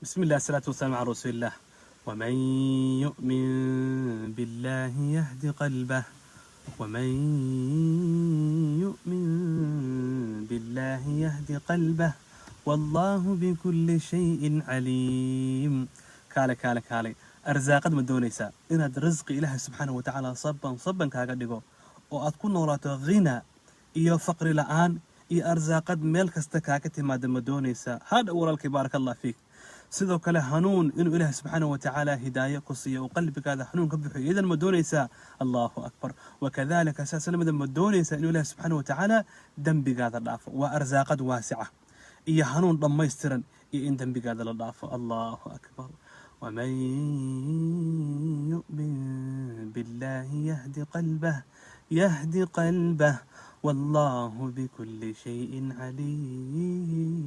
بسم الله، الصلاة والسلام على رسول الله. ومن يؤمن بالله يهد قلبه، ومن يؤمن بالله يهد قلبه، والله بكل شيء عليم. Kaale, kaale, kaale! Arsaaqad ma doonaysaa inaad risqi Ilaahay subxaanahu watacaala saban saban kaaga dhigo oo aad ku noolaato ghina iyo faqri la'aan iyo arsaaqad meel kasta kaaga timaada ma doonaysaa? Hadha walaalkay، بارك الله فيك. Sidoo kale hanuun inuu Ilaahay subxaanahu watacaala hidaayo ku siiyo oo qalbigaada hanuun ka bixiyo idan ma doonaysaa? الله أكبر. وكذلك saas lamida ma doonaysaa inuu Ilaahay subxaanahu watacaala dembigaada dhaafo? Waa arsaaqad waasica iyo hanuun dhammaystiran iyo in dembigaada la dhaafo. الله أكبر. ومن يؤمن بالله يهد قلبه، يهد قلبه، والله بكل شيء عليم.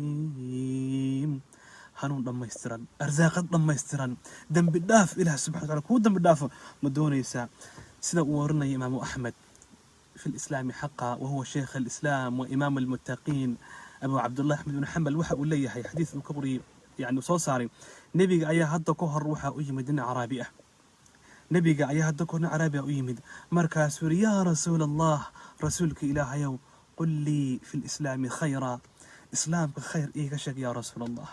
Hanuun dhammaystiran, arsaaqad dhammaystiran, dembi dhaaf Ilaah subxana wataala kuu dembi dhaafo ma doonaysaa? Sida uu warinaya Imaamu Axmed في الإسلام حقا، وهو شيخ الإسلام وإمام المتقين أبو عبد الله أحمد بن حنبل، waxa uu leeyahay xadiis uu ka wariyey, yani soo saaray, nebiga ayaa hadda ka hor waxa u yimid nin Caraabi ah. Nebiga ayaa hadda ka hor nin Caraabi ah u yimid. Markaasuu yidhi: "يا رسول الله، rasuulka Ilaahayow، قل لي في الإسلام خيرا، islaamka khayr iiga sheeg يا رسول الله."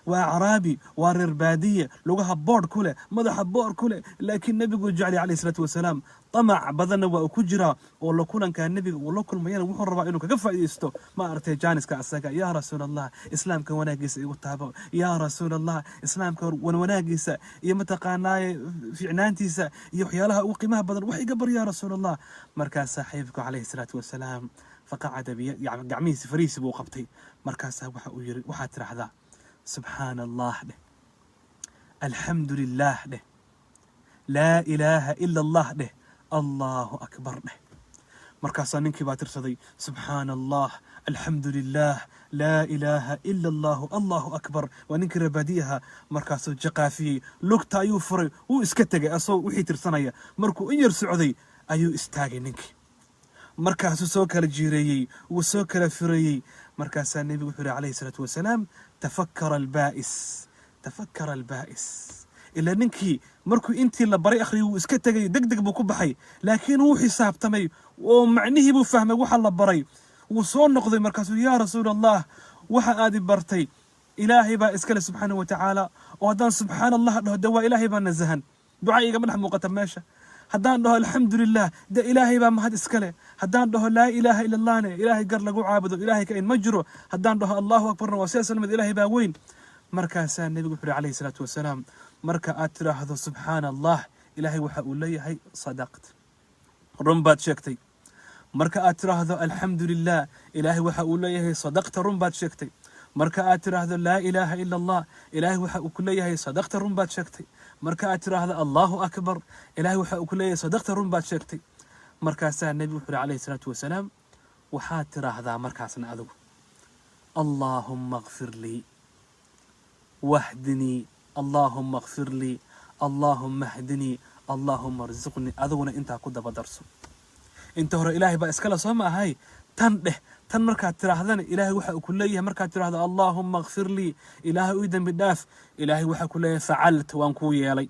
Waa Caraabi, waa reer baadiye, lugaha boodh ku leh, madaxa boor ku leh, laakiin nebigu jeclay عليه الصلاة والسلام. Damac badanna waa uu ku jiraa oo la kulankaa nebiga uu la kulmayana wuxuu rabaa inuu kaga faa'iidaysto, ma aragtay, jaaniska asaga. "يا رسول الله، islaamka wanaagiisa igu taabo. يا رسول الله، islaamka wanaagiisa iyo mataqaanaaye fiicnaantiisa iyo waxyaalaha ugu qiimaha badan wax iga bar، يا رسول الله." Markaas saaxiibku عليه الصلاة والسلام فقعد، gacmihiisi farihiisi buu qabtay. Markaasaa waxa uu yiri: "Waxaad tidhaahdaa subxaana Allah dheh, alxamdu lilah dheh, laa ilaaha ila Allah dheh, الله أكبر dheh." Markaasaa ninkii baa tirsaday: "Subxaana Allah، alxamdu lilah، laa ilaaha ila Allahu، الله أكبر." Waa ninkii reer baadiyaha. Markaasuu jaqaafiyey, lugta ayuu furay, wuu iska tegay asagoo wixii tirsanaya. Markuu in yar socday ayuu istaagay ninkii. Markaasuu soo kala jiireeyey, wuu soo kala fureeyey. Markaasaa nebigu wuxuu yihi عليه الصلاة والسلام: "تفكر البائس، تفكر البائس." Ilaa ninkii markuu intii la baray akhriyay wuu iska tegay, deg deg buu ku baxay, laakiin wuu xisaabtamay oo macnihii buu fahmay waxa la baray. Wuu soo noqday. Markaasuu: "يا رسول الله، waxa aadi bartay Ilaahay baa iskale subxaanahu wa tacaala, oo haddaan subxaana Allah dhaho, de waa Ilaahay baa nasahan, duca igama dhex muuqata meesha. Haddaan dhaho alxamdu lilah, de Ilaahay baa mahad iskale. Haddaan dhaho laa ilaaha ila Allahne, Ilaahay gar lagu caabudo Ilaahay ka in ma jiro. Haddaan dhaho الله أكبر na, waa sidaas lamid, Ilaahay baa weyn." Markaasaa nebigu wuxu uhi عليه الصلاة والسلام: "Marka aad tidhaahdo subxaana Allah, Ilaahay waxa uu leeyahay: صدقت، run baad sheegtay. Marka aad tidhaahdo alxamdu lilah, Ilaahay waxa uu leeyahay: صدقت، run baad sheegtay. Marka aad tidhaahdo laa ilaaha ila Allah, Ilaahay waxa uu ku leeyahay: صدقت، run baad sheegtay. Marka aad tidhaahdo الله أكبر, Ilaahay waxa uu ku leeyahay: صدقت، run baad sheegtay." Markaasaa nebigu wuxu uhi عليه الصلاة والسلام: "Waxaad tidhaahdaa markaasna adigu: اللهم اغفر لي واهدني، اللهم اغفر لي، اللهم اهدني، اللهم ارزقني." Adiguna intaa ku daba darso. Inta hore Ilaahay baa iskale, soo ma ahay? Tan dheh. Tan markaad tidhaahdana, Ilaahay waxa uu ku leeyahay, markaad tidhaahdo اللهم اغفر لي، Ilaahay ii dembi dhaaf, Ilaahay waxa ku leeyahay: فعلت، waan kuu yeelay.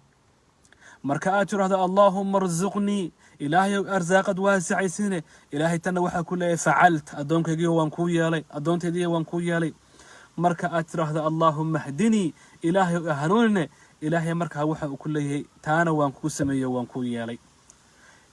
Marka aad tidhaahdo اللهم ارزقني، Ilaahay arsaaqad waasicaysiine, Ilaahay tanna waxaa ku leeyahay: فعلت، addoonkaygiyo waan kuu yeelay, addoontaydiyo waan kuu yeelay. Marka aad tidhaahdo اللهم اهدني، Ilaahay hanuunine, Ilaahay markaa waxa uu ku leeyahay: taana waan kuu sameeyo, waan kuu yeelay.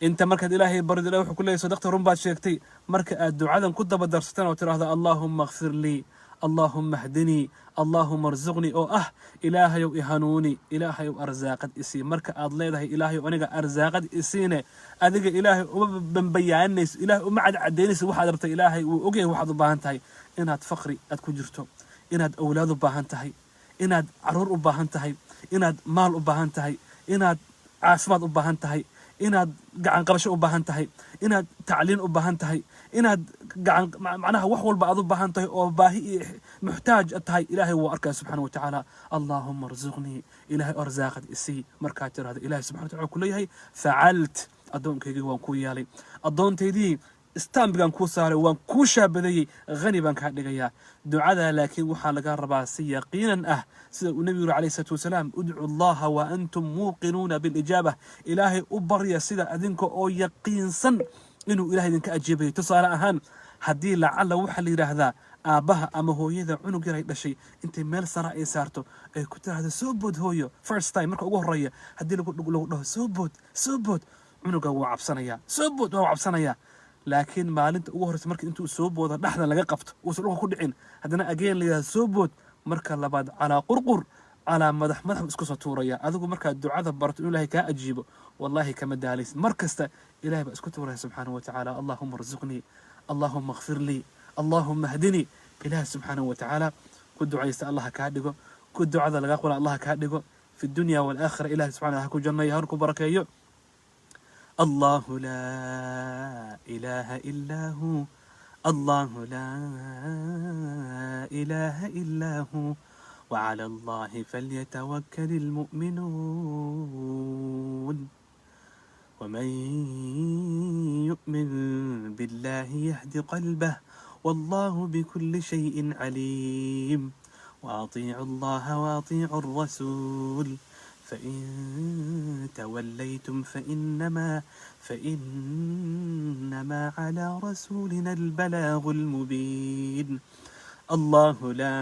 Inta markaad Ilaahay barido, Ilahay wuxuu ku leeyahay: صدقت، run baad sheegtay. Marka aad ducadan ku daba darsataan oo tidhaahdo اللهم اغفر لي، اللهم اهدني، اللهم ارزقني، oo ah Ilaahayow i hanuuni, Ilaahayow arsaaqad isii, marka aad leedahay Ilaahayow aniga arsaaqad isiine, adiga Ilaahay uma bambayaaninayso, Ilaahay uma cadcadaynayso waxaad rabtay. Ilaahay wuu ogyahay waxaad u baahan tahay: inaad faqri aad ku jirto, inaad awlaad u baahan tahay, inaad caruur u baahan tahay, inaad maal u baahan tahay, inaad caafimaad u baahan tahay, inaad gacan qabasho u baahan tahay, inaad tacliin u baahan tahay, inaad gacan, macnaha wax walba aad u baahan tahay oo baahi iyo muxtaaj tahay, Ilaahay wuu arkaya subxaana wa tacaala. اللهم ارزقني، Ilaahay arsaaqad isii, markaad tirahdo, Ilahay subxana wa tacala ku leeyahay: فعلت، addoonkaygii waan kuu yeelay, addoontaydii. Stambigan kuu saaray, waan kuu shaabadeeyey, hani baan kaa dhigayaa. Ducada laakiin waxaa laga rabaa si yaqiinan ah, sida uu Nebigu yuri calayhi salaatu wasalaam: "Udcu Allaha wa antum muuqinuuna bilijaaba." Ilaahay u barya sida adinka oo yaqiinsan inuu Ilahay idinka ajiibayo. Tusaale ahaan, haddii lacalla waxaa la yidhaahdaa aabbaha ama hooyada cunug yar ay dhashay intay meel sara ay saarto, ay ku tiraahdo: "Soo bood, hooyo." First time, marka ugu horreeya, haddii lagu dhaho: "Soo bood, soo bood," cunuga wuu cabsanayaa. "Soo bood," waa cabsanayaa. Laakiin maalinta ugu horreysa marka intuu soo boodo, dhexda laga qabto, uusan dhulka ku dhicin, haddana again la yidhahdo: "Soo bood," marka labaad calaa qurqur, calaa madax madax buu isku soo tuuraya. Adigu markaad ducada barto inuu Ilahay kaa ajiibo, wallahi kama daalaysid. Mar kasta Ilahay baa isku tuuraya subxaanahu wa tacaala: "Allahuma arzuqnii, allahuma اغfir lii, allahuma ahdinii." Ilaah subxaanahu wa tacaala ku ducaysta Allah kaa dhigo, ku ducada laga qola Allah kaa dhigo fi dunya walaakhira. Ilahi subxana ha ku jannayo, ha ku barakeeyo. الله لا إله إلا هو، الله لا إله إلا هو، وعلى الله فليتوكل المؤمنون. ومن يؤمن بالله يهد قلبه، والله بكل شيء عليم. وأطيعوا الله وأطيعوا الرسول، فإن توليتم فإنما على رسولنا البلاغ المبين. الله لا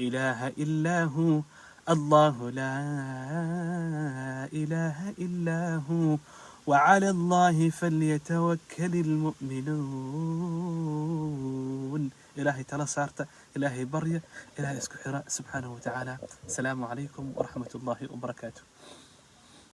إله إلا هو، الله لا إله إلا هو، وعلى الله فليتوكل المؤمنون. Ilaahay tala saarta, Ilaahay barya, Ilaahay isku xira subxaanahu watacaala. Asalaamu calaykum waraxmat ullaahi wabarakaatu.